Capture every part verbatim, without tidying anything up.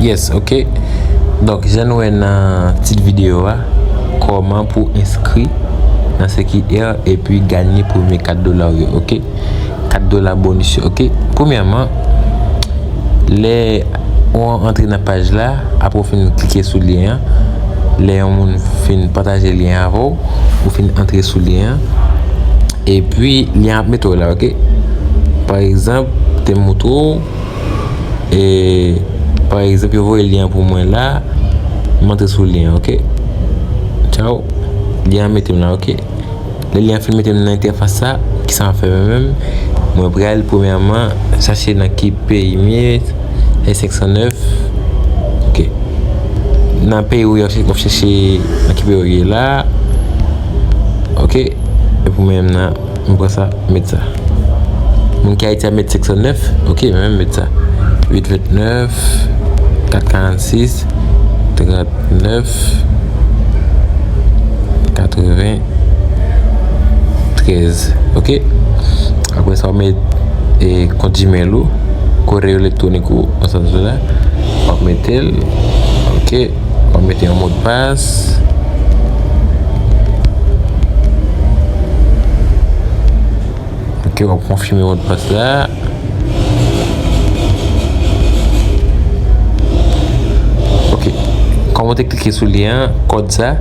Yes, ok. Donk, jan nou wè nan tit videyo a, kòman pou enskri nan C Q R epi ganye premye kat dola w yo, ok? Kat dola bonis yo, ok? Premyèman, lè ou antre nan paj la, apre w fin klike sou lyen an, lè yon moun fin pataje lyen an avè w, ou fin antre sou lyen an, epi lyen an ap mete w la, ok? Pa egzanp, te moutre w, E, pa egzanp, yo voye lyen an pou mwen la, m antre sou lyen an, ok? Tchaw. Lyen an mete m la, ok? Lè lyen an fin mete m nan entèfas sa, kisa m ap fè mwen menm? Mwen pral, premyèman, chache nan ki peyi m ye, E senk san nèf, ok. Nan peyi w ye, w ap chèche nan ki peyi w ye la, ok? E pou mwen menm nan, m pran sa, m met sa. Moun ki Ayiti a met senk san nèf, ok, mwen menm met sa. Uit vennèf, kat karannsis, trannèf, katreventrèz, ok? Apre sa, w met, e, kont Gmail ou, kore elektwonik ou, ansanm sou la. W ap mete l, ok? W ap mete yon modpas. Ok, w ap konfime modpas la. Ok. Kòm w te klike sou lyen an, kòd sa,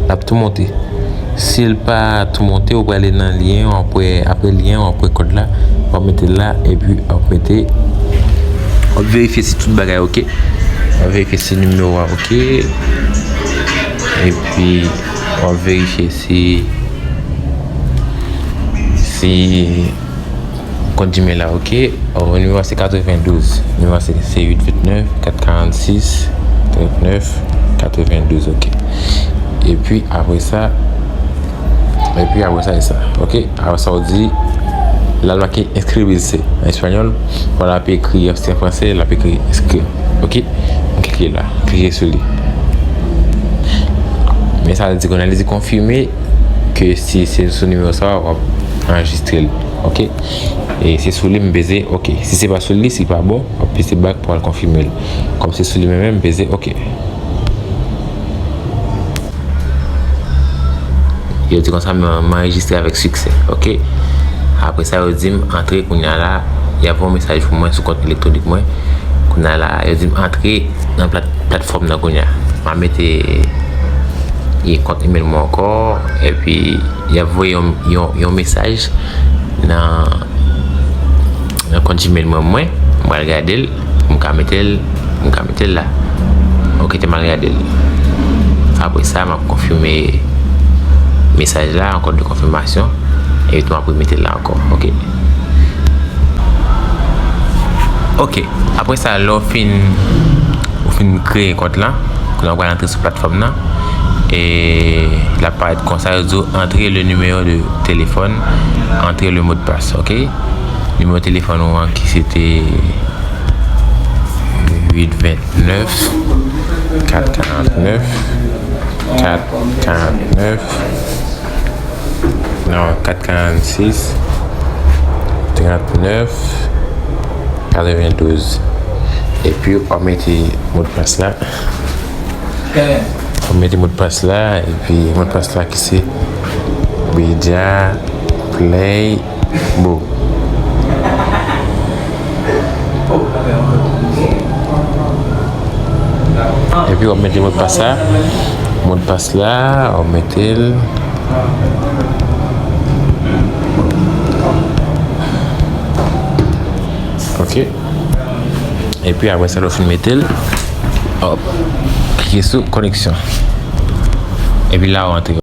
l ap tou monte. Si l pa tou monte, ou prale nan lyen, w ap wè, apre lyen, w ap wè kòd la, w ap mete l la, epi w ap mete, w ap verifye si tout bagay ok. W ap verifye si nimewo a ok. Epi, w ap verifye si, si kont Gmail la, ok. Ɔ, nimewo a se katrevendouz. Nimewo a se, se uit vennèf, kat karannsis, trannèf, katrevendouz, ok. Epi apre sa, epi apre sa, se sa, ok. Apre sa, ou di, la, l make inscribirse an espanyòl. Wala, l ap ekri, si se an franse, l ap ekri inscrire, ok. M klike la, klike sou li. Men sa l di kounye a, li di konfime ke si se sou nimewo sa, w ap anrejistre l. Ok? E se sou li m peze, ok. Si se pa sou li, si pa bon, w ap peze back pou al konfime l. Kòm se sou li mwen menm, m peze ok. Yo di konsa, m, m anrejistre avèk siksè, ok? Apre sa, yo di m antre kounye a la, y ap voye yon mesaj pou mwen sou kont elektwonik mwen. Kounye a la, yo di m antre nan plat-, platfòm nan kounye a. M a mete, e, kont email mwen ankò, epi y ap voye yon, yon, yon mesaj nan, nan kont Gmail mwen, mwen, m pral gade l, m ka mete l, m ka mete l la. Ok, te m al gade l. Apre sa, m ap konfime mesaj la, yon kòd de konfimasyon, epi tou m ap remete l la ankò, ok? Ok, apre sa, lè w fin, ou fin kreye kont lan, kounye a w pral antre sou platfòm nan, e l ap parèt konsa, yo di w, entrer le numéro de téléphone, entrer le mot de passe, ok? Nimewo telefòn ou an ki se te uit vennèf, kat karannèf, kat karannèf, non, kat karannsis, trannèf, katrevendouz. Epi w ap mete modpas la. W ap mete modpas la, epi modpas la ki se Media Play Bo. Epi w ap mete modpas la. Modpas la, w ap mete l. Ok. Epi apre sa, lè w fin mete l, w ap klike sou koneksyon. Epi la, w antre.